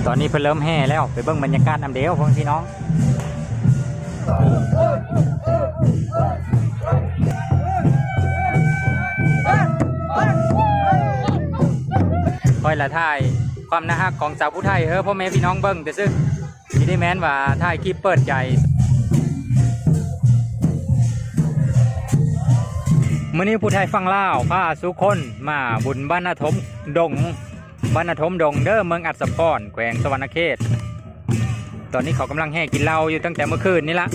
ຕອນນີ້ເພິ່ນເລີ່ມແຫ່ແລ້ວ ໄປເບິ່ງບັນຍາກາດນຳເດີ ພໍ່ແມ່ພີ່ນ້ອງ. ຂ້ອຍລະຖ່າຍຄວາມໜ້າຮັກຂອງສາວຜູ້ໄທໃຫ້ພໍ່ແມ່ພີ່ນ້ອງເບິ່ງຊື່ໆ ນີ້ໄດ້ແມ່ນວ່າຖ່າຍຄລິບເປີດໃຈ. ມື້ນີ້ຜູ້ໄທຝັ່ງລາວພາສູ່ຄົນມາບຸນບ້ານນາທົມດົງ ບ້ານນາທົມດົງເດີ ເມືອງອັດສະພອນ ແຂວງສະຫວັນນະເຂດ. ຕອນນີ້ເຂົາກຳລັງແຫ່ກິນເຫຼົ້າຢູ່ຕັ້ງແຕ່ເມື່ອຄືນນີ້ລະ.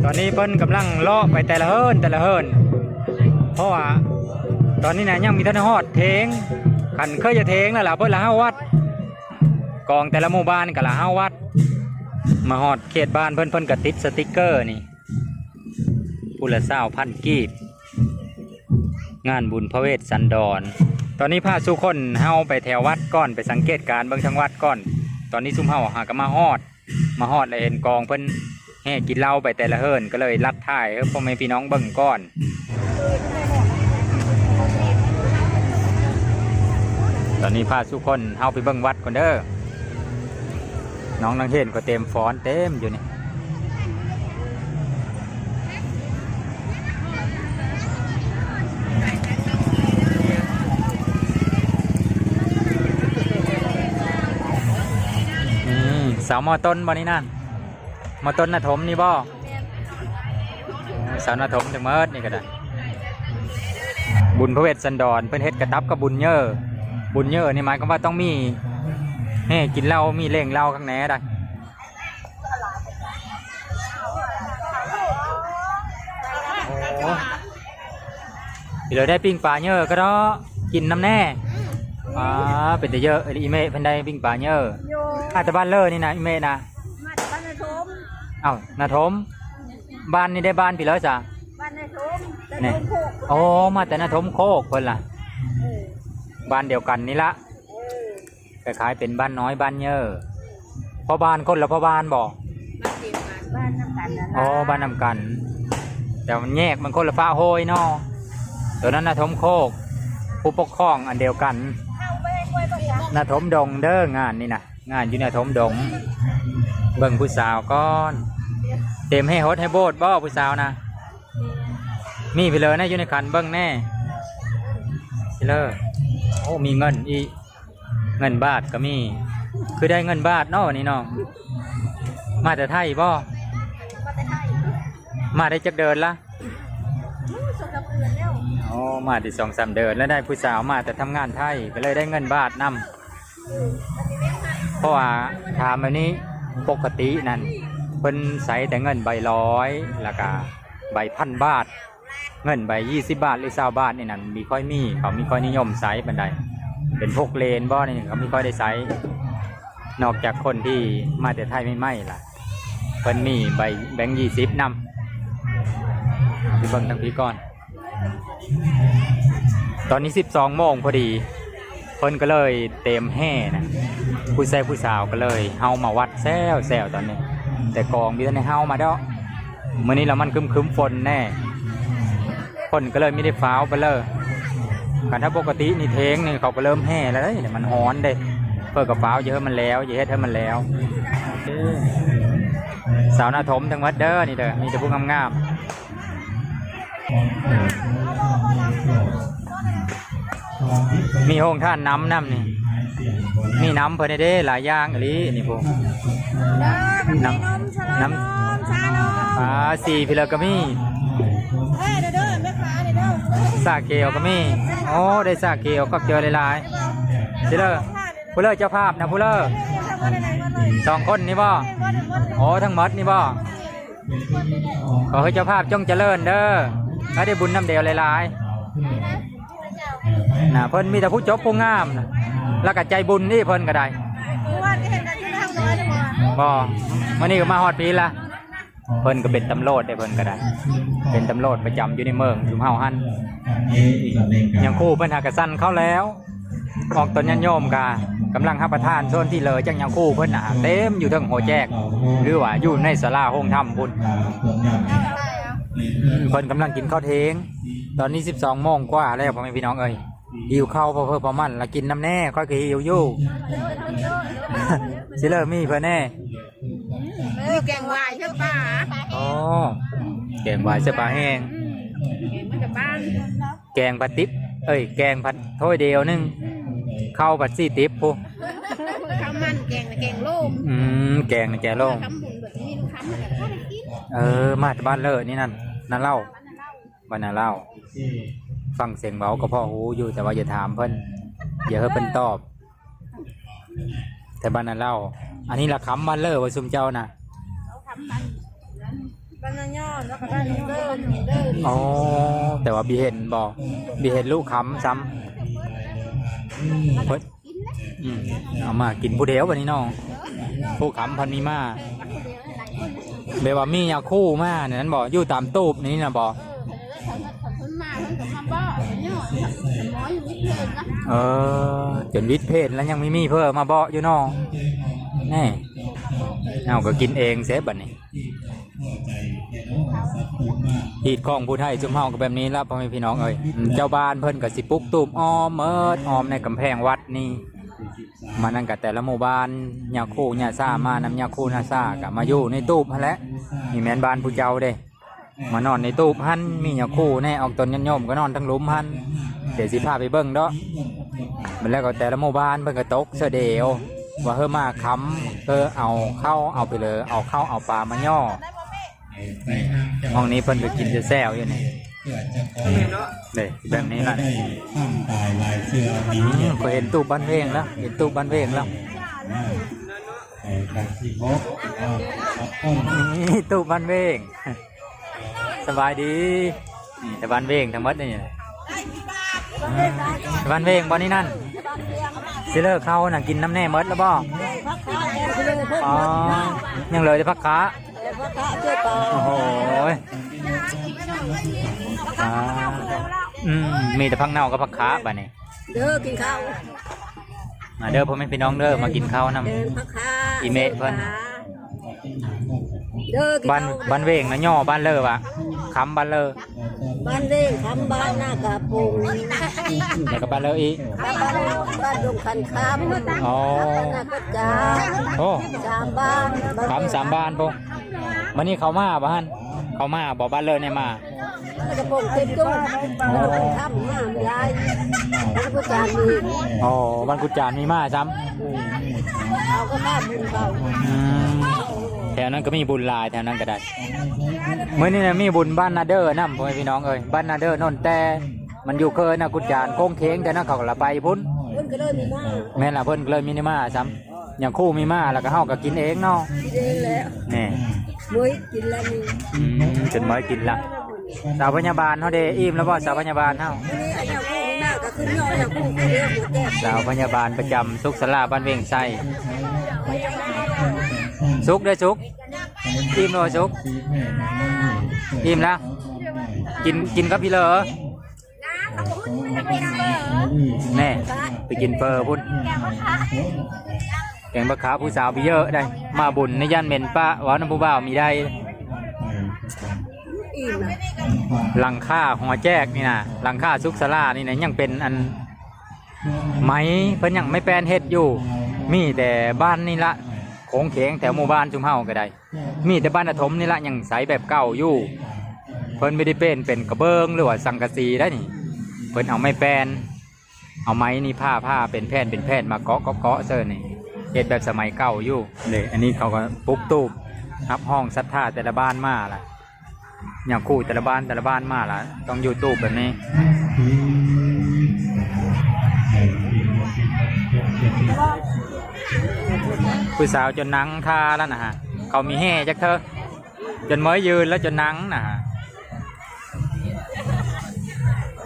ຕອນນີ້ເພິ່ນກຳລັງເລາະໄປແຕ່ລະເຮືອນ ແຕ່ລະເຮືອນ ເພາະວ່າຕອນນີ້ນະ ຍັງມີທັນຮອດເຖງ. ຄັນເຄີຍຈະເຖງແລ້ວລະ ເພິ່ນລະເຮົາວັດ ກອງແຕ່ລະໝູ່ບ້ານກະລະເຮົາວັດ. ມາຮອດເຂດບ້ານເພິ່ນ ເພິ່ນກະຕິດສະຕິກເກີນີ້ ຜູ້ລະຊາວພັນກີບ ງານບຸນພະເວດສັນດອນ. ຕອນນີ້ພາສູ່ຄົນເຮົາໄປແຖວວັດກ່ອນ ໄປສັງເກດການເບິ່ງທາງວັດກ່ອນ. ຕອນນີ້ຊຸມເຮົາຫາກະມາຮອດ ມາຮອດແລ້ວເຫັນກອງເພິ່ນແຫ່ກິນເຫຼົ້າໄປແຕ່ລະເຮືອນ ກະເລີຍລັດຖ່າຍໃຫ້ພໍ່ແມ່ພີ່ນ້ອງເບິ່ງກ່ອນ. ຕອນນີ້ພາສູ່ຄົນເຮົາໄປເບິ່ງວັດກ່ອນເດີ. ນ້ອງນັກຮຽນກະເຕັມຟອນເຕັມຢູ່ນີ້. ອືມ ສາວມໍຕົ້ນບໍ່ນີ້ນັ້ນ? ມໍຕົ້ນນາທົມນີ້ບໍ່? ແມ່ນ. ສາວນາທົມທັງໝົດນີ້ກະໄດ້. ບຸນພະເວດສັນດອນ ເພິ່ນເຮັດກະຕັບກັບບຸນເຍີ. ບຸນເຍີນີ້ໝາຍຄວາມວ່າຕ້ອງມີແຫ່ກິນເຫຼົ້າ ມີເລ້ງເຫຼົ້າຄັກແນ່ໄດ໋. ໂອ້ ອີ່ເລີໄດ້ປີ້ງປາເຍີກະເນາະ ກິນນຳແນ່. ອືມ ອາ ເປັນຕາເຍີ ອີ່ເມະເພິ່ນໄດ້ປີ້ງປາເຍີ. ມາແຕ່ບ້ານເລີນີ້ນະ ອີ່ເມະນະ? ມາແຕ່ບ້ານນາທົມ. ເອົ້າ ນາທົມ ບ້ານນີ້ໄດ້ ບ້ານພີ້ເລີສະ? ບ້ານນາທົມ ນາທົມໂຄກ. ໂອ້ ມາແຕ່ນາທົມໂຄກເພິ່ນລະ. ເອີ ບ້ານດຽວກັນນີ້ລະ. ເອີ ຄ້າຍໆເປັນບ້ານນ້ອຍບ້ານເຍີ. ພໍ່ບ້ານຄົນລະພໍ່ບ້ານບໍ່? ບ້ານນຳກັນ. ອໍ ບ້ານນຳກັນ ແຕ່ມັນແຍກ ມັນຄົນລະປະໂຮຍເນາະ. ໂຕນັ້ນນາທົມໂຄກ ຜູ້ປົກຄອງອັນດຽວກັນ. ນາທົມດົງເດີ ງານນີ້ນະ ງານຢູ່ນາທົມດົງ. ເບິ່ງຜູ້ສາວກ່ອນ ເຕັມໃຫ້ຫົດໃຫ້ໂບດບໍ່ຜູ້ສາວນະ? ມີພີ້ເລີນະ ຢູ່ໃນຂັນເບິ່ງແນ່ ພີ້ເລີ. ໂອ້ ມີເງິນອີກ ເງິນບາດກະມີ. ຄືໄດ້ເງິນບາດເນາະ ວັນນີ້ເນາະ. ມາແຕ່ໄທບໍ່? ມາແຕ່ໄທ. ມາໄດ້ຈັກເດືອນລະ? ໂອ້ ສອງສາມເດືອນແລ້ວ. ໂອ້ ມາໄດ້ສອງສາມເດືອນແລ້ວ ໄດ້ຜູ້ສາວມາແຕ່ທຳງານໄທ ກະເລີຍໄດ້ເງິນບາດນຳ. ເພາະວ່າຖາມແບບນີ້ ປົກກະຕິນັ້ນເພິ່ນໃຊ້ແຕ່ເງິນໃບຮ້ອຍ ລະກະໃບພັນບາດ. ເງິນໃບຊາວບາດ ຫຼື ຊາວບາດນີ້ນັ້ນ ບໍ່ຄ່ອຍມີ ເຂົາບໍ່ຄ່ອຍນິຍົມໃຊ້ປານໃດ. ເປັນພວກເລນບໍ່ນີ້ ເຂົາບໍ່ຄ່ອຍໄດ້ໃຊ້ ນອກຈາກຄົນທີ່ມາແຕ່ໄທໃໝ່ໆລະ ເພິ່ນມີໃບແບງຊາວບາດນຳ. ໄປເບິ່ງທາງພີ້ກ່ອນ. ຕອນນີ້ສິບສອງໂມງພໍດີ ເພິ່ນກະເລີຍເຕັມແຫ່ນະ ຜູ້ຊາຍຜູ້ສາວກະເລີຍ ເຮົາມາວັດແຊວໆຕອນນີ້ ແຕ່ກອງບໍ່ທັນໄດ້ເຮົາມາດອກ. ມື້ນີ້ລະມັນຄຶ້ມໆຝົນແນ່ ຄົນກະເລີຍມີແຕ່ຟ້າວໄປເລີຍ. ຄັນຖ້າປົກກະຕິນີ້ເທງນີ້ເຂົາກໍເລີ່ມແຫ່ແລ້ວເດ້ ມັນຮ້ອນເດ້ ເພິ່ນກໍຟ້າວ ຢ່າໃຫ້ມັນແລ້ວ ຢ່າເຮັດໃຫ້ມັນແລ້ວ. ຊາວນາຖົມທັງໝົດເດີ ນີ້ເດີ ມີແຕ່ຜູ້ງາມໆ. ມີໂຮງທານນ້ຳນຳນີ້ ມີນ້ຳເພິ່ນເດ້ ຫຼາຍຢ່າງອີ່ຫຼີນີ້ພຸ້ນ ນ້ຳ ນ້ຳ ຊານົມ ອາ ສີພີລະກະມີ ເອີ ເດີ ເດີ ແມ່ຄ້ານີ້ເດີ ຊາຂຽວກະມີ. ໂອ້ ໄດ້ຊາຂຽວ ຂອບໃຈຫຼາຍໆ. ຊິເລີ ຜູ້ເລີ ເຈົ້າພາບນະ ຜູ້ເລີ ສອງຄົນນີ້ບໍ່? ໂອ້ ທັງໝົດນີ້ບໍ່? ຂໍໃຫ້ເຈົ້າພາບຈົ່ງຈະເລີນເດີ ໃຫ້ໄດ້ບຸນນຳດຽວຫຼາຍໆນະ. ເພິ່ນມີແຕ່ຜູ້ຈົບຜູ້ງາມນະ ແລ້ວກໍໃຈບຸນນີ້ເພິ່ນກໍໄດ້. ບໍ່ ມື້ນີ້ກໍມາຮອດພີ້ລະ. ເພິ່ນກໍເປັນຕຳຫຼວດເດ້ ເພິ່ນກໍໄດ້ ເປັນຕຳຫຼວດປະຈຳຢູ່ໃນເມືອງຊຸມເຮົາຫັ້ນ. ຍາຄູເພິ່ນຫາກະສັ່ນເຂົ້າແລ້ວ. ອອກຕົນຍາດໂຍມກະກຳລັງຮັບປະທານ ສ່ວນທີ່ເຫຼືອຈາກຍາຄູເພິ່ນນະ ເຕັມຢູ່ເທິງຫໍແຈກ ຫຼືວ່າຢູ່ໃນສາລາໂຮງທຳພຸ້ນ. ເພິ່ນກຳລັງກິນເຂົ້າເທງ ຕອນນີ້ສິບສອງໂມງກວ່າແລ້ວ ພໍ່ແມ່ພີ່ນ້ອງເອີຍ. ຫິວເຂົ້າພໍເພີ້ພໍມັນລະ ກິນນຳແດ່ ຂ້ອຍກໍຫິວຢູ່. ຊິເລີມີເພິ່ນແດ່ ມີແກງຫວາຍເຊື່ອປາ. ອໍ ແກງຫວາຍເຊື່ອປາແຫ້ງ ອືມ ແກງມັນຈະບ້ານ ແກງພັດຕິບ ເອີຍ ແກງພັດຖ້ວຍດຽວໜຶ່ງ ເຂົ້າພັດສີ່ຕິບພຸ້ນ. ເຂົ້າມັນແກງນະແກງໂລມ ອືມ ແກງນະແກງໂລມ. ທຳບຸນແບບນີ້ ທຳແລ້ວກໍໄດ້ກິນ. ເອີ ມາແຕ່ບ້ານເລີນີ້ນັ້ນ ນາເລົ່າ ບ້ານນາເລົ່າ. ຟັງສຽງເວົ້າກໍພໍຮູ້ຢູ່ ແຕ່ວ່າຢ່າຖາມເພິ່ນ ຢ່າໃຫ້ເພິ່ນຕອບ. ແຕ່ບ້ານນາເລົ່າ ອັນນີ້ລະຄຳບ້ານເລີບໍ່ ຊຸມເຈົ້ານະ? ຄຳບ້ານ ບ້ານນາຍໍ ແລ້ວກໍບ້ານເລີ. ອໍ ແຕ່ວ່າບິເຫັນບໍ່ ບິເຫັນລຸຄຳຊ້ຳ. ເພິ່ນ ອືມ ເອົາມາກິນຜູ້ດຽວບັດນີ້ເນາະ. ຜູ້ຄຳພັນມີມາ ແບບວ່າມີຍາຄູມານັ້ນບໍ່ ຢູ່ຕາມຕູບນີ້ນະບໍ່? ເອີ ຈົນວິດເພນແລ້ວຍັງມີມີເພິ່ນມາເບາະຢູ່ເນາະ. ແນ່ ເຮົາກໍກິນເອງເສບັດນີ້. ຮີດຂອງຜູ້ໄທຊຸມເຮົາກໍແບບນີ້ລະ ພໍ່ແມ່ພີ່ນ້ອງເອີຍ. ເຈົ້າບ້ານເພິ່ນກໍຊິປຸກຕູບອ້ອມໝົດ ອ້ອມໃນກຳແພງວັດນີ້. ມານັ້ນກໍແຕ່ລະໝູ່ບ້ານ ຍາຄູຍາຊາ ມານຳຍາຄູຍາຊາ ກໍມາຢູ່ໃນຕູບຫັ້ນແຫຼະ. ນີ້ແມ່ນບ້ານຜູ້ເຈົ້າເດ້ ມານອນໃນຕູບຫັ້ນ ມີຍາຄູແນ່ ອອກຕົນຍາດໂຍມກໍນອນທາງລຸ່ມຫັ້ນ. ດຽວຊິພາໄປເບິ່ງເນາະ. ແລ້ວກໍແຕ່ລະໝູ່ບ້ານເພິ່ນກໍຕົກເທື່ອດຽວ ວ່າເຮີມາຄຳ ເອີ ເອົາເຂົ້າ ເອົາໄປເລີ ເອົາເຂົ້າເອົາປາມາຍໍ້. ຫ້ອງນີ້ເພິ່ນກໍກິນແຊວໆຢູ່ນີ້ ເດ້ ແບບນີ້ລະ. ອືມ ຂ້ອຍເຫັນຕູ້ບ້ານເວງແລ້ວ ເຫັນຕູ້ບ້ານເວງແລ້ວ. ນີ້ຕູ້ບ້ານເວງ. ສະບາຍດີ. ນີ້ແຕ່ບ້ານເວງທັງໝົດນີ້. ອືມ ບ້ານເວງບໍ່ນີ້ນັ້ນ? ຊິເລີເຂົ້ານະ ກິນນຳແນ່ໝົດແລ້ວບໍ່? ອໍ ຍັງເຫຼືອແຕ່ຜັກຂາ. ໂອ້ໂຫຍ ອາ ອືມ ມີແຕ່ຜັກເນົ່າກັບຜັກຂາບາດນີ້. ເດີ ກິນເຂົ້າ ມາເດີ ພໍ່ແມ່ພີ່ນ້ອງເດີ ມາກິນເຂົ້ານຳ ເດີ ຜັກຂາ ອີເມະເພິ່ນ. ເດີ ກິນເຂົ້າ ບ້ານ ບ້ານເວງນະ ຍໍ້ບ້ານເລີວະ ຄຳບ້ານເລີ. ບ້ານເວງ ຄຳບ້ານນາກະປົງ ແລ້ວກໍບ້ານເລີອີກ ບ້ານ ບ້ານດົງຂັນຄຳ. ອໍ ນາກະຈາ ໂອ້ ສາມບ້ານ ຄຳສາມບ້ານພຸ້ນ. ມື້ນີ້ເຂົາມາບໍ່ຫັ້ນ? ເຂົາມາບໍ່? ບ້ານເລີນີ້ມາ ນາກະປົງເຕັມຕູ້ ຄຳມາຫຼາຍ ບ້ານກຸດຈານມີ. ອໍ ບ້ານກຸດຈານມີມາຊ້ຳ. ເຂົາກໍມາບຸນເຂົາ. ອືມ ແຖວນັ້ນກໍມີບຸນຫຼາຍ ແຖວນັ້ນກໍໄດ້. ມື້ນີ້ນະມີບຸນບ້ານນາເດີນຳ ພໍ່ແມ່ພີ່ນ້ອງເອີຍ. ບ້ານນາເດີໂນນແຕ່ ມັນຢູ່ເຂດນາກຸດຈານ ໂຄ້ງເຄງ ແຕ່ນັ້ນເຂົາກໍລະໄປພຸ້ນ. ເພິ່ນກໍເລີຍມີມາ. ແມ່ນລະ ເພິ່ນກໍເລີຍມີມາຊ້ຳ. ຍາຄູມີມາ ແລ້ວກໍເຮົາກໍກິນເອງເນາະ. ກິນເອງແຫຼະ ແນ່ ເມື່ອຍກິນແລ້ວນີ້. ອືມ ຈົນເມື່ອຍກິນລະ. ສາວພະຍາບານເຮົາເດ ອີ່ມແລ້ວບໍ່ ສາວພະຍາບານເຮົາ? ມື້ນີ້ອັນຍາຄູມີມາກໍຄືຍໍຍາຄູຄືເດີມ. ສາວພະຍາບານປະຈຳສຸກສາລາບ້ານເວງໄຊ. ສຸກເດີ ສຸກ. ອີ່ມແລ້ວ ສຸກ ອີ່ມແລ້ວ. ກິນ ກິນກັບພີເລີ ແນ່ ໄປກິນເຝີພຸ້ນ. ແກງບັກຂາ ຜູ້ສາວໄປເຢີະໄດ໋ ມາບຸນໃນຢ້ານເໝັນປະ ເວົ້ານຳຜູ້ບ່າວມີໄດ້. ອີ່ມນະ ຫຼັງຄາຫໍແຈກນີ້ນະ ຫຼັງຄາສຸກສາລານີ້ນະ ຍັງເປັນອັນໄມ້ ເພິ່ນຍັງໄມ້ແປ້ນເຮັດຢູ່ ມີແຕ່ບານນີ້ລະ ໂຂງເຂງແຖວໝູ່ບ້ານຊຸມເຮົາກໍໄດ້ ມີແຕ່ບ້ານນາຖົມນີ້ລະຍັງໃຊ້ແບບເກົ່າຢູ່ ເພິ່ນບໍ່ໄດ້ເປັນ ເປັນກະເບື້ອງ ຫຼືວ່າສັງກະສີໄດ໋ນີ້ ເພິ່ນເອົາໄມ້ແປ້ນ ເອົາໄມ້ນີ້ຜ່າ ຜ່າເປັນແຜ່ນ ເປັນແຜ່ນມາເກາະ ເກາະ ເກາະເຊີນີ້ ເຮັດແບບສະໄໝເກົ່າຢູ່ເດ້. ອັນນີ້ເຂົາກໍປຸກຕູບ ຮັບຮອງສັດທາແຕ່ລະບ້ານມາລະ ຍາຄູ່ແຕ່ລະບ້ານ ແຕ່ລະບ້ານມາລະ ຕ້ອງຢູ່ຕູບແບບນີ້. ຜູ້ສາວຈົນນັ່ງທ່າລະນະຮະ ເຂົາມີແຫ່ຈັກເທື່ອ ຈົນເມື່ອຍຢືນແລ້ວ ຈົນນັ່ງນະ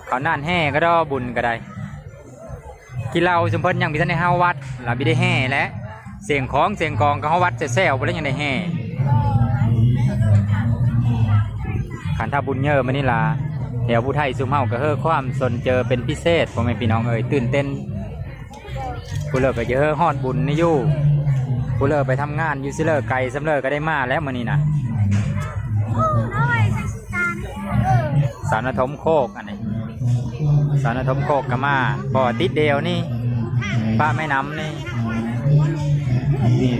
ເຂົານັ້ນແຫ່ກະດໍ ບຸນກະໄດ້ ກິນເຫຼົ້າຊຸມເພິ່ນຍັງບໍ່ທັນໄດ້ເຮົາວັດ ລະບໍ່ໄດ້ແຫ່ແຫຼະ ສຽງຂອງສຽງກອງກະເຮົາວັດແຊວໆ ບໍ່ໄດ້ຍັງໄດ້ແຫ່. ຄັນຖ້າບຸນເຍີມານີ້ລະ ແຖວຜູ້ໄທຊຸມເຮົາກະເຮີຄວາມສົນເຈີເປັນພິເສດ ພໍ່ແມ່ພີ່ນ້ອງເອີຍ ຕື່ນເຕັ້ນ. ຜູ້ເລີກກໍຈະເຮີຮອດບຸນນີ້ຢູ່ ຜູ້ເລີກໄປທຳງານຢູ່ຊິເລີ ໄກສ່ຳເລີກໍໄດ້ມາແລ້ວມື້ນີ້ນະ. ສາວນາຖົມໂຄກ ອັນນີ້ ສາວນາຖົມໂຄກກໍມາ ເພາະວ່າຕິດແດວນີ້ ປະແມ່ນ້ຳນີ້ ນີ້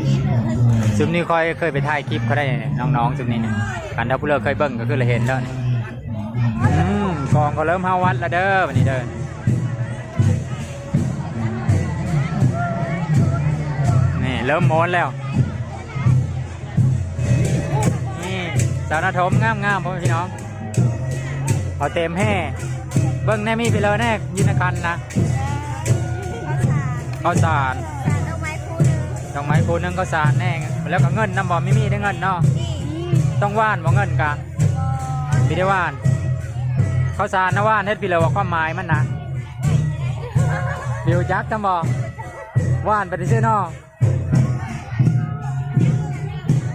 ຊຸມນີ້ຂ້ອຍເຄີຍໄປຖ່າຍຄລິບເຂົາໄດ້ ນ້ອງໆ ຊຸມນີ້ນີ້ ຄັນຖ້າຜູ້ເລີກເຄີຍເບິ່ງກໍຄືລະເຫັນແລ້ວນີ້. ອືມ ກອງກໍເລີ່ມເຮົາວັດລະເດີ ບາດນີ້ເດີ. ນີ້ເລີ່ມມ້ວນແລ້ວ ນີ້ສາວນາຖົມງາມໆ ພໍ່ແມ່ພີ່ນ້ອງ ເຂົາເຕັມແຫ່ ເບິ່ງແນ່ ມີໄປເລີແນ່ ຢູ່ໃນຄັນນະ ເຂົ້າສານ ດອກໄມ້ພູໜຶ່ງ ເຂົ້າສານແນ່ ແລ້ວກໍເງິນນຳບໍ່? ມີ ມີໄດ້ເງິນເນາະ ຕ້ອງຫວ່ານບໍ່ເງິນກະ? ບໍ່ໄດ້ຫວ່ານ ເຂົ້າສານນະຫວ່ານ ເຮັດພິເລີວ່າຄວາມໝາຍມັນນະ ບໍ່ຮູ້ຈັກນຳບໍ່? ຫວ່ານໄປຊື່ໆ ເນາະ.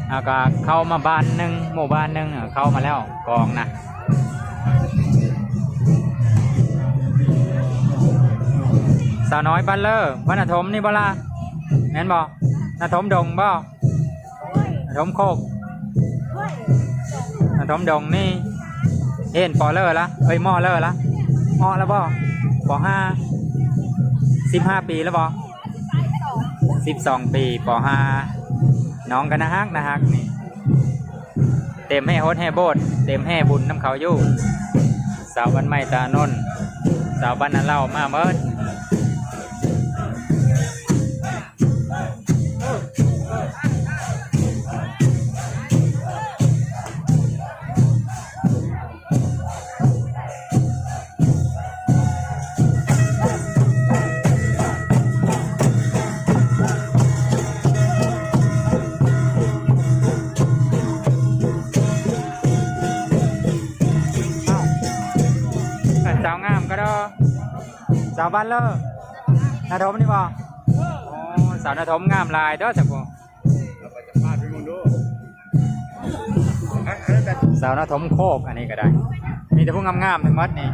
ເຮົາກະເຂົ້າມາບ້ານໜຶ່ງ ໝູ່ບ້ານໜຶ່ງ ເຂົ້າມາແລ້ວກອງນະ ສາວນ້ອຍບ້ານເລີ ບ້ານນາຖົມນີ້ບໍ່ລະ? ແມ່ນບໍ່? ນາຖົມດົງບໍ່? ນາຖົມໂຄກ ນາຖົມດົງນີ້ຮຽນປໍເລີລະ ເອີຍ ມໍເລີລະ ເອາະລະບໍ່? ປໍຫ້າ ສິບຫ້າປີລະບໍ່? ສິບສອງປີ ປໍຫ້າ ນ້ອງກໍໜ້າຮັກ ໜ້າຮັກນີ້ ເຕັມແຫ່ໂຮດແຫ່ໂບດ ເຕັມແຫ່ບຸນນຳເຂົາຢູ່ ສາວບ້ານໃໝ່ຕາໜົນ ສາວບ້ານນາເລົ່າມາເໝິດ. ອ້າວ ສາວງາມກະດໍ ສາວບ້ານເລີ ນາຖົມນີ້ບໍ່? ໂອ້ ສາວນາຖົມງາມຫຼາຍເດີ ສາວໂຄກ ສາວນາຖົມໂຄກ ອັນນີ້ກໍໄດ້ ມີແຕ່ຜູ້ງາມໆ ທັງໝົດນີ້.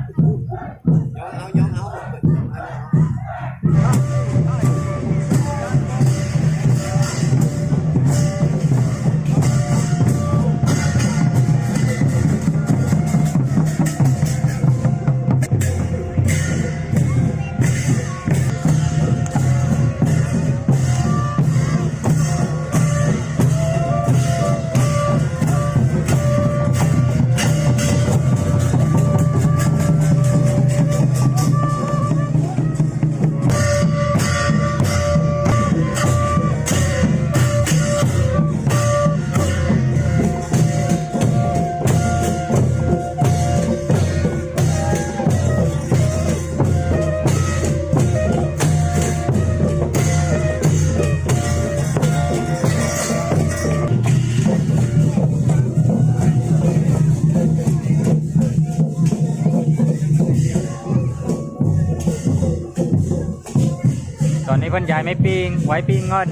ຕອນນີ້ເພິ່ນຢາຍໄມ້ປີ້ງ ໄວ້ປີ້ງເງິນ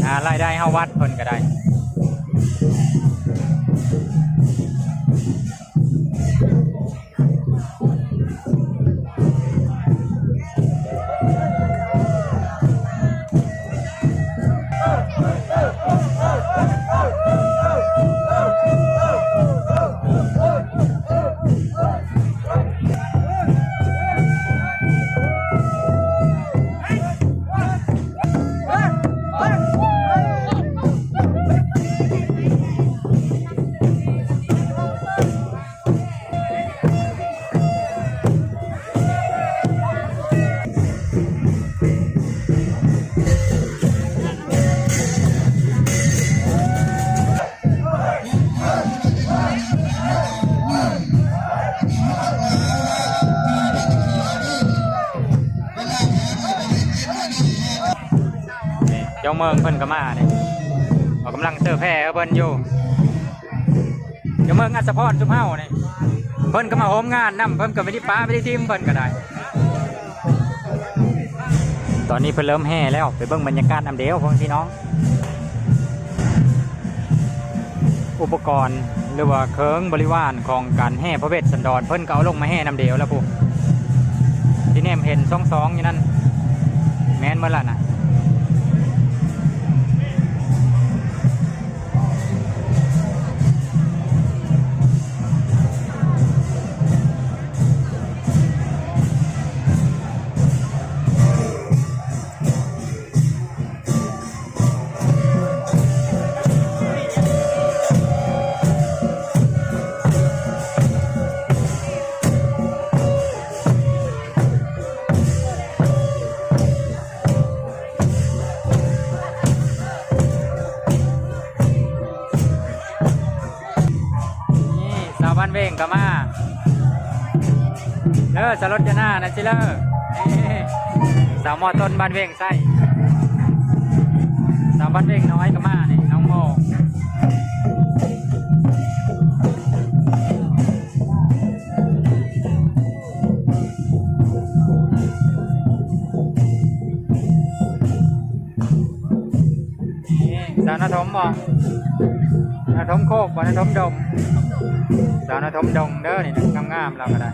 ຫາລາຍໄດ້ເຮົາວັດເພິ່ນກໍໄດ້. ເຈົ້າເມືອງເພິ່ນກໍມານີ້ ເອົາກຳລັງເຊີແຜ່ເພິ່ນຢູ່. ເຈົ້າເມືອງອັດສະພອນຊຸມເຮົານີ້ ເພິ່ນກໍມາໂຮມງານນຳ ເພິ່ນກໍບໍ່ໄດ້ປະບໍ່ໄດ້ຖິ້ມ ເພິ່ນກໍໄດ້. ຕອນນີ້ເພິ່ນເລີ່ມແຫ່ແລ້ວ ໄປເບິ່ງບັນຍາກາດນຳເດວ ພໍ່ແມ່ພີ່ນ້ອງ. ອຸປະກອນ ຫຼືວ່າເຄື່ອງບໍລິວານຂອງການແຫ່ພະເວດສັນດອນ ເພິ່ນກໍເອົາລົງມາແຫ່ນຳເດວແລ້ວພຸ້ນ ທີ່ແນມເຫັນຊອງໆຢູ່ນັ້ນ ແມ່ນໝົດລະນະ. ນີ້ສາວບ້ານເວງກໍມາເດີ ສາວລົດຈະນານະຊິເລີ. ນີ້ສາວມໍຕົ້ນບ້ານເວງໃສ່ ສາວບ້ານເວງນ້ອຍກໍມານີ້ ນ້ອງໂມ. ນີ້ສາວນາທົມບໍ? ນາທົມໂຄກບໍ? ນາທົມດົງ ສາວນາທົມດົງເດີ ນີ້ນະ ງາມໆ ລາວກໍໄດ້.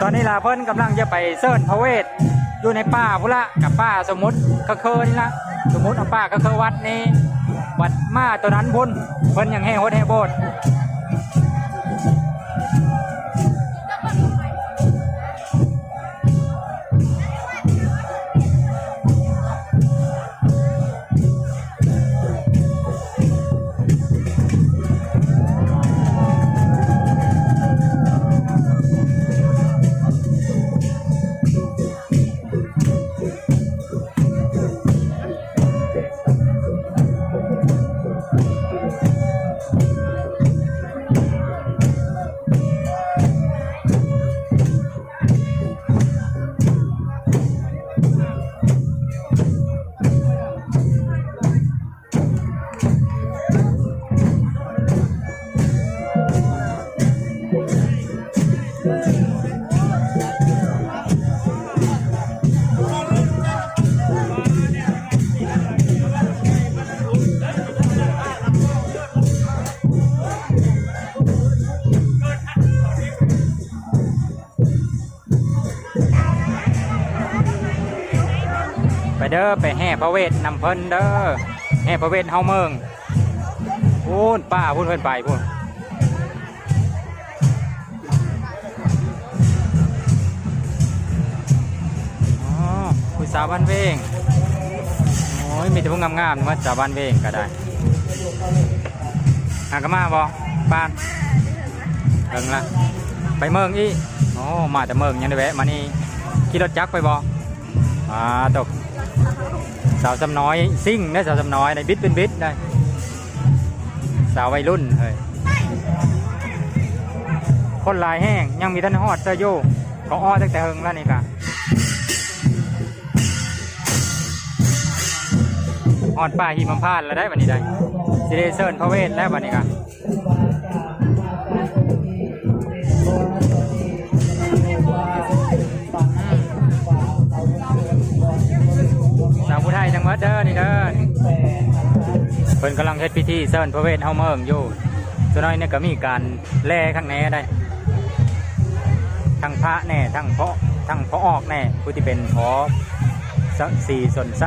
ຕອນນີ້ລະເພິ່ນກຳລັງຈະໄປເຊີນພະເວດຢູ່ໃນປ່າພຸ້ນລະ ກັບປ່າສົມມຸດກະເຄີນີ້ລະ ສົມມຸດເອົາປ່າກະເຄີວັດນີ້ ວັດໝາໂຕນັ້ນພຸ້ນ ເພິ່ນຍັງແຫ່ໂຮດແຫ່ໂບດ. ໄປເດີ ໄປແຫ່ພະເວດນຳເພິ່ນເດີ ແຫ່ພະເວດເຮົາເມືອງ ພຸ້ນ ປ່າພຸ້ນ ເພິ່ນໄປພຸ້ນ. ສາວບ້ານເວງ ໂອ້ຍ ມີແຕ່ຜູ້ງາມໆ ໝົດ ສາວບ້ານເວງກໍໄດ້. ຫາກໍມາບໍ່ ປານ? ເບິ່ງລະ ໄປເມືອງອີກ. ໂອ້ ມາແຕ່ເມືອງ ຍັງໄດ້ແວະມານີ້. ຂີ່ລົດຈັກໄປບໍ່? ອ່າ ຕົກ ສາວຊຳນ້ອຍ ຊິ່ງເດ້ ສາວຊຳນ້ອຍ ໄດ້ບິດເປັນບິດໄດ້. ສາວໄວລຸ້ນເຮີ້ຍ ຄົນຫຼາຍແຮງ ຍັງມີທັນຮອດເທື່ອຢູ່. ເຂົາອໍ້ຕັ້ງແຕ່ເຫິງແລ້ວນີ້ກະ ຮອດປ່າຫິມມະພານແລ້ວໄດ໋ ບັດນີ້ໄດ໋ ຊິໄດ້ເຊີນພະເວດແລ້ວບັດນີ້ກະ. ສາວຜູ້ໄທທັງໝົດເດີນີ້ເດີ ເພິ່ນກຳລັງເຮັດພິທີເຊີນພະເວດເຮົາເມືອງຢູ່. ຈັກໜ້ອຍນີ້ກໍມີການແລ່ຂ້າງໃນໄດ໋ ທັງພະແດ່ ທັງພໍ່ ທັງພໍ່ອອກແດ່ ຜູ້ທີ່ເປັນພໍ່ສະສີຊົນໄຊ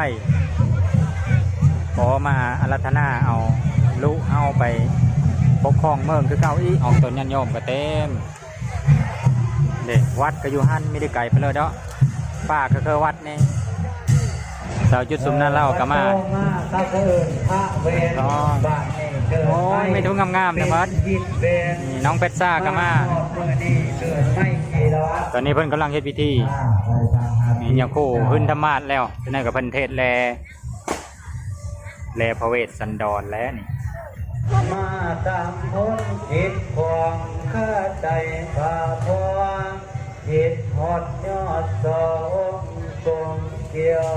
ຂໍມາອາລາທະນາເອົາລູກເຮົາໄປປົກຄອງເມືອງຄືເກົ່າອີກ. ອອກຕົນຍາດໂຍມກໍເຕັມ. ເດ້ ວັດກໍຢູ່ຫັ້ນ ມີແຕ່ໄກໄປເລີຍເນາະ ປ່າກໍຄືວັດນີ້. ສາວຈຸດສຸມນາລາວກໍມາ ມາສະເຊີນພະເວນ ອໍ ບ້ານນີ້ເກີດ ໂອ້ຍ ໃໝ່ ມີແຕ່ຜູ້ງາມໆ ທັງໝົດ ເປັນວິດເວນ ນີ້ນ້ອງເປັດຊາກໍມາ ມາຮອດມື້ນີ້ເກີດໃໝ່ ຕອນນີ້ເພິ່ນກຳລັງເຮັດພິທີ ອ່າ ນີ້ຍາຄູຫຶ້ນທຳມາດແລ້ວ ຈັ່ງໃດກໍເພິ່ນເທດແລ ແລພະເວດສັນດອນແລ້ວນີ້. ມາຕາມພົ້ນຈິດຂອງຂ້າໃຈພາພອງ ຄິດຮອດຍອດສອງກົງກຽວ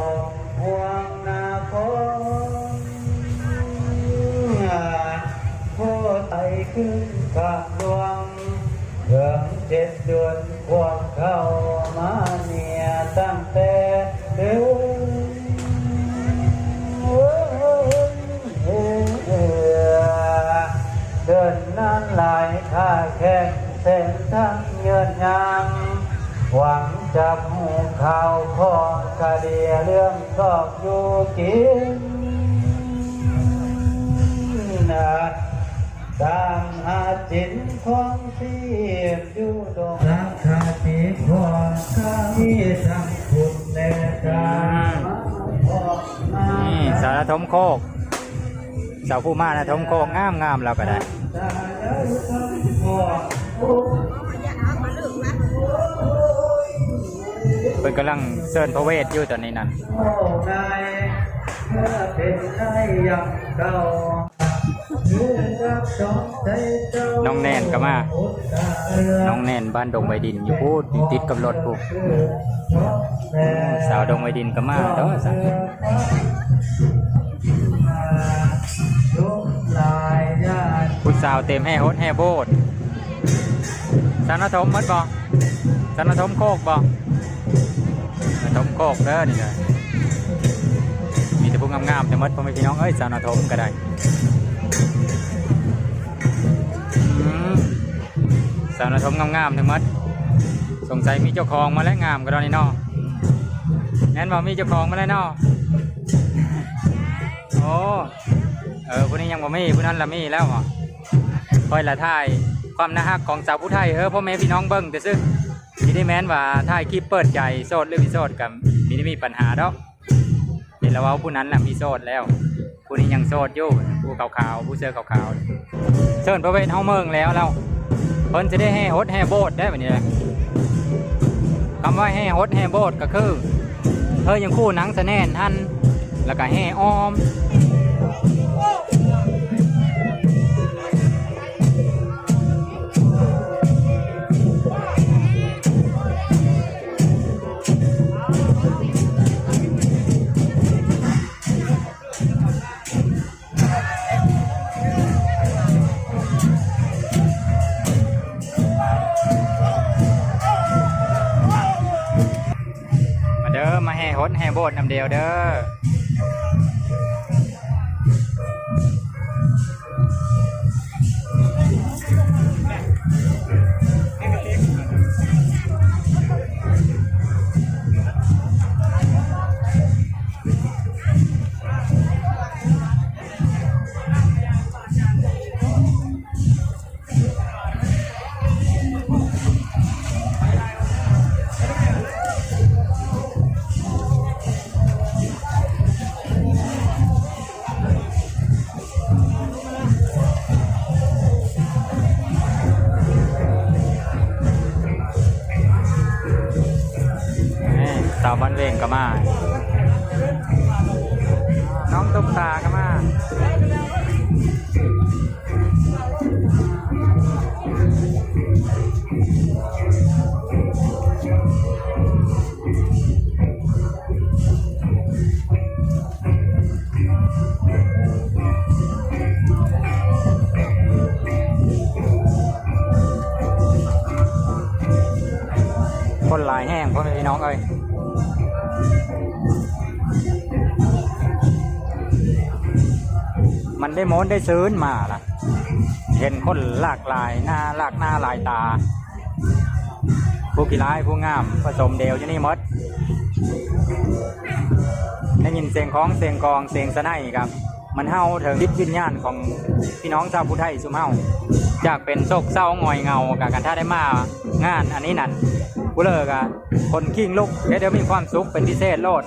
ຫ່ວງນະຄອນ ໂພໄຊຂຶ້ນກາງດວງ ເຖິງເຈັດເດືອນຂວບເຂົ້າມາເນຍ ຕັ້ງແຕ່ເດືອນ ເດືອນນານຫຼາຍ ຂ້າແຂ້ງແສນທັງເຍືອດຍາງ ຫວັງຈັບຮູ້ຂ່າວຂອງກະເດຍ ເລື່ອງຊອກຢູ່ກິນ ຕາມຫາກິນຄອງຊີບຢູ່ດົງ ສັກກະສີຂອງກະມີທັງພຸດແລະກາ ອືມ ມາ ນີ້ສາວນະຖົມໂຄກ ສາວຜູ້ມານະຖົມໂຄກ ງາມໆ ລາວກໍໄດ້. ເພິ່ນກຳລັງເຊີນພະເວດຢູ່ຕອນນີ້ນັ້ນ. ນ້ອງແນນກໍມາ ນ້ອງແນນບ້ານດົງໃບດິນ ຢູ່ພຸ້ນ ຢູ່ຕິດກັບລົດພຸ້ນ. ສາວດົງໃບດິນກໍມາເນາະ ຜູ້ສາວເຕັມແຫ່ຮົດແຫ່ໂບດ. ສາວນະຖົມໝົດບໍ່? ສາວນະຖົມໂຄກບໍ່? ນະຖົມໂຄກເດີນີ້ເດີ ມີແຕ່ຜູ້ງາມໆ ແຕ່ໝົດ ພໍ່ແມ່ພີ່ນ້ອງເອີຍ ສາວນະຖົມກໍໄດ້. ອືມ ສາວນະຖົມງາມໆ ທັງໝົດ ສົງໄສມີເຈົ້າຂອງມາແລ້ວ ງາມກະດອນນີ້ເນາະ. ແມ່ນບໍ່? ມີເຈົ້າຂອງມາແລ້ວເນາະ. ໂອ້ ເອີ ຜູ້ນີ້ຍັງບໍ່ມີ ຜູ້ນັ້ນລະມີແລ້ວ. ຂ້ອຍລະຖ່າຍຄວາມໜ້າຮັກຂອງສາວຜູ້ໄທ ເອີ ພໍ່ແມ່ພີ່ນ້ອງເບິ່ງຊື່ໆ. ມີໄດ້ແມ່ນວ່າຖ່າຍຄລິບເປີດໃຈ ໂສດຫຼືບໍ່ໂສດກໍມີໄດ້ມີປັນຫາດອກ. ເຫັນລະເວົ້າ ຜູ້ນັ້ນລະມີໂສດແລ້ວ ຜູ້ນີ້ຍັງໂສດຢູ່ ຜູ້ຂາວໆ ຜູ້ເສື້ອຂາວໆ. ເຊີນພະເວດເຮົາເມືອງແລ້ວ ແລ້ວເພິ່ນຊິໄດ້ແຫ່ຮົດແຫ່ໂບດໄດ໋ບັດນີ້. ຄຳວ່າແຫ່ຮົດແຫ່ໂບດກໍຄື ເຮີຍັງຄູ່ນາງສະແໜ້ນຫັ້ນ ແລ້ວກໍແຫ່ອ້ອມ. ມາເດີ ມາແຫ່ຮົດແຫ່ໂບດນຳດຽວເດີ. ມາເດີ ມາແຫ່ຮົດແຫ່ໂບດນຳດຽວເດີ. ເພງກໍມາ ນ້ອງຕຸກຕາກໍມາ. ຄົນຫຼາຍແຮງ ພໍ່ແມ່ພີ່ນ້ອງເອີຍ. ມັນໄດ້ມ່ວນໄດ້ຊື່ນມາລະ ເຫັນຄົນຫຼາກຫຼາຍໜ້າ ຫຼາກໜ້າຫຼາຍຕາ ຜູ້ຂີ້ຮ້າຍຜູ້ງາມປະສົມດຽວຢູ່ນີ້ໝົດ. ໄດ້ຍິນສຽງຂອງ ສຽງກອງ ສຽງສະໄນກະ ມັນເຮົາເຖິງຈິດວິນຍານຂອງພີ່ນ້ອງຊາວຜູ້ໄທຊຸມເຮົາ ຈາກເປັນໂສກເສົ້າຫງອຍເຫງົາ ກະຄັນຖ້າໄດ້ມາງານອັນນີ້ນັ້ນ ຜູ້ເລີກະຂົນຄີງລຸກ ເຮັດໃຫ້ມີຄວາມສຸກເປັນພິເສດໂລດ.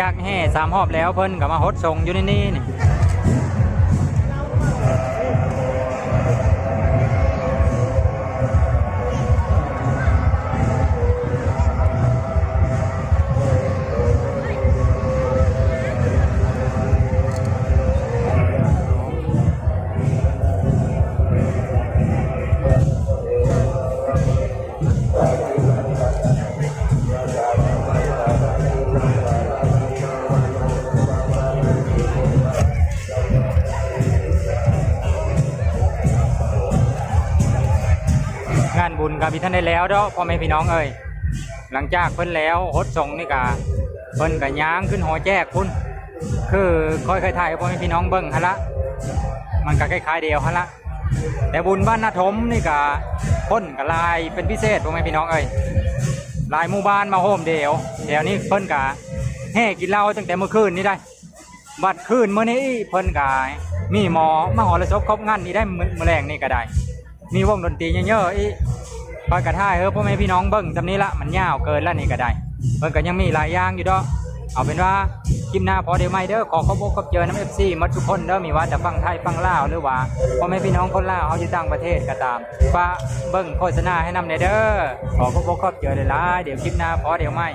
ຈາກແຫ່ສາມຮອບແລ້ວ ເພິ່ນກໍມາຫົດສົງຢູ່ໃນນີ້ນີ້. ງານບຸນກໍບໍ່ທັນໄດ້ແລ້ວເດາະ ພໍ່ແມ່ພີ່ນ້ອງເອີຍ. ຫຼັງຈາກເພິ່ນແລ້ວຫົດສົງນີ້ກະ ເພິ່ນກະຍ່າງຂຶ້ນຫໍແຈກພຸ້ນ ຄືຂ້ອຍເຄີຍຖ່າຍໃຫ້ພໍ່ແມ່ພີ່ນ້ອງເບິ່ງຫັ້ນລະ ມັນກະຄ້າຍໆດຽວຫັ້ນລະ. ແຕ່ບຸນບ້ານນາທົມນີ້ກະ ຄົນກະຫຼາຍເປັນພິເສດ ພໍ່ແມ່ພີ່ນ້ອງເອີຍ ຫຼາຍໝູ່ບ້ານມາໂຮມດຽວ. ແຖວນີ້ເພິ່ນກະແຫ່ກິນເຫຼົ້າຕັ້ງແຕ່ມື້ຄືນນີ້ໄດ໋ ບັດຄືນມື້ນີ້ອີກ ເພິ່ນກະມີໝໍມະຫໍລະສົບຄົບງັນອີກໄດ໋ ມື້ ມື້ແລງນີ້ກະໄດ້ ມີວົງດົນຕີເຍີະໆອີກ. ຂ້ອຍກະຖ່າຍໃຫ້ພໍ່ແມ່ພີ່ນ້ອງເບິ່ງຊ່ຳນີ້ລະ ມັນຍາວເກີນລະນີ້ກະໄດ້ ເພິ່ນກະຍັງມີຫຼາຍຢ່າງຢູ່ເດາະ. ເອົາເປັນວ່າຄລິບໜ້າພໍ້ດຽວໃໝ່ເດີ. ຂໍຂອບອົກຂອບໃຈນຳ ເອັຟຊີ ໝົດທຸກຄົນເດີ ມີວ່າແຕ່ຝັ່ງໄທຝັ່ງລາວ ຫຼືວ່າພໍ່ແມ່ພີ່ນ້ອງຄົນລາວເຮົາຢູ່ຕ່າງປະເທດກໍຕາມ ຝາກເບິ່ງໂຄສະນາໃຫ້ນຳແດ່ເດີ. ຂໍຂອບອົກຂອບໃຈຫຼາຍໆ ດຽວຄລິບໜ້າພໍ້ດຽວໃໝ່.